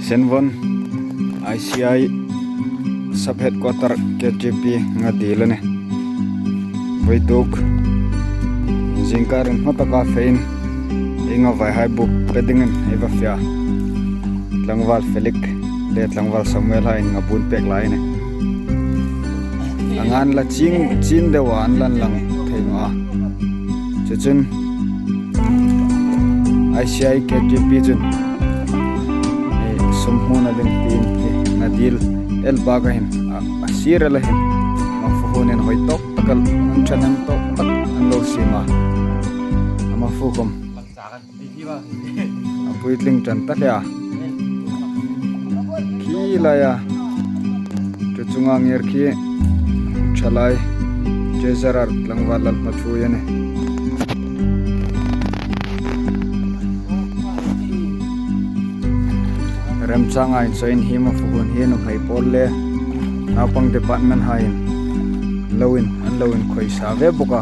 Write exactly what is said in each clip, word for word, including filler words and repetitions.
Senvon I C I Sub Headquarter K T P Ngadil a nih. Vawituk zingkar inhma taka fein ei ngavaihai buk pe dingin ei va fe a. Tlangval Felix le Tlangval Samuel hai ngabun pek lai a nih. A ngan la ching chin deu a an lan lang thei naw a. Chuchun I C I K T P chun ei sum hmuna ding tiin hi Ngadil el baka hin a, a sir el a hin Mafu hunin hoi tawk tak a, an ṭhahnem tawk tak an lo siem a. A Mafu khom a puitling ṭan ta hle a. Khi laia chu chunga ngir khi ṭhalai Treasurer Tlangval Lalhmathuoi a nih. Remchanga inchawin hi Mafu hun hi nuhmei pawl le naupang department haiin lo in, an lo inkhoi sa ve bawk a.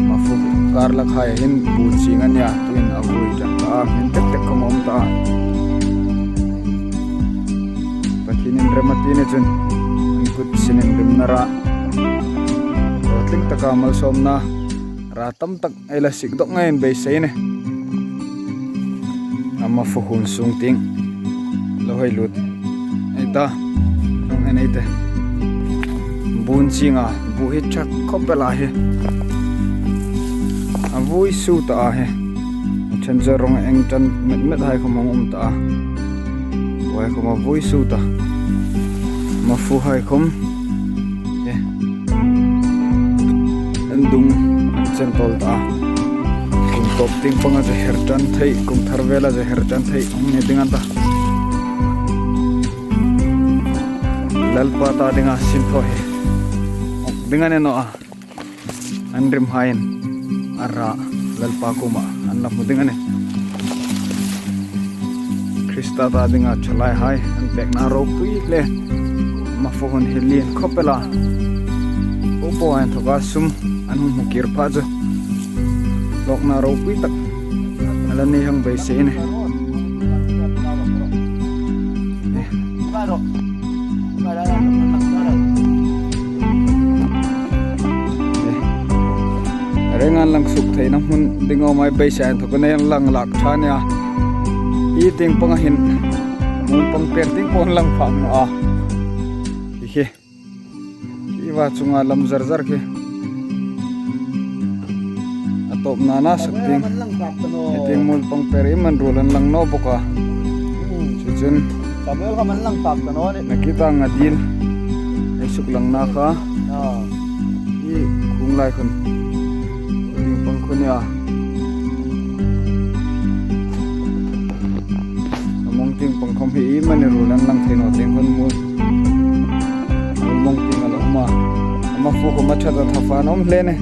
Mafu kar lak hai hin bu ching a nia, tuin a vui ṭan ta a, hmin tek tek khom a um ta a. Pathienin rem a ti ni chun an kut sinin rimna ra, rawtling taka malsawmna ra tam tak ei la sik dawk ngeiin beisei a nih. A Mafu hun sung tieng lo hei lut ei ta, rawng en ei tih. Bun chinga bu hi ṭha khawp el a hi. A vui su ta a hi. A ṭhen chu rawng eng ṭan met met hai khom a um ta a. Buhai khom a vui su ta. Mafu hai khom hi an dung an chen tawl ta a. Kum tawp tieng panga chu her ṭan thei, kum thar vela chu her ṭan thei hung ni ding an ta. Lalpa ta dinga sin thaw hi hawng ding a ni naw a. An rimhaiin a ra Lalpa kuoma an la hmu ding a nih. Krista ta dinga ṭhalaihai an pekna ropui le. Mafu hun hi lien khawp el a. Popo inthoka sum an hung hmu kir pha chu lawkna ropui tak a la nei hang beisei a nih. Ring an lang suk theina hmun ding a um a, beisei inthokin an lang lak ṭha a nia. Hi tieng panga hin muolpang per tieng pawh an lang phak naw a. Hi hi. Hi va chunga lam zar zar khi a tawpna nasa tieng. Hi tieng muolpang per hi man ruol an lang naw bawk a. Chuchun Samuel kha man lang tak ta naw ni. Nakita Ngadil ei suklangna kha. Ah. Hi khung lai khun. Tieng pang khun a. A mawng tieng pang khom hi iemani ruol an lang thei naw tieng khun muol. Muol mawng tieng a la um a. A Mafu khom a ṭhat a, thafa an um hle a nih.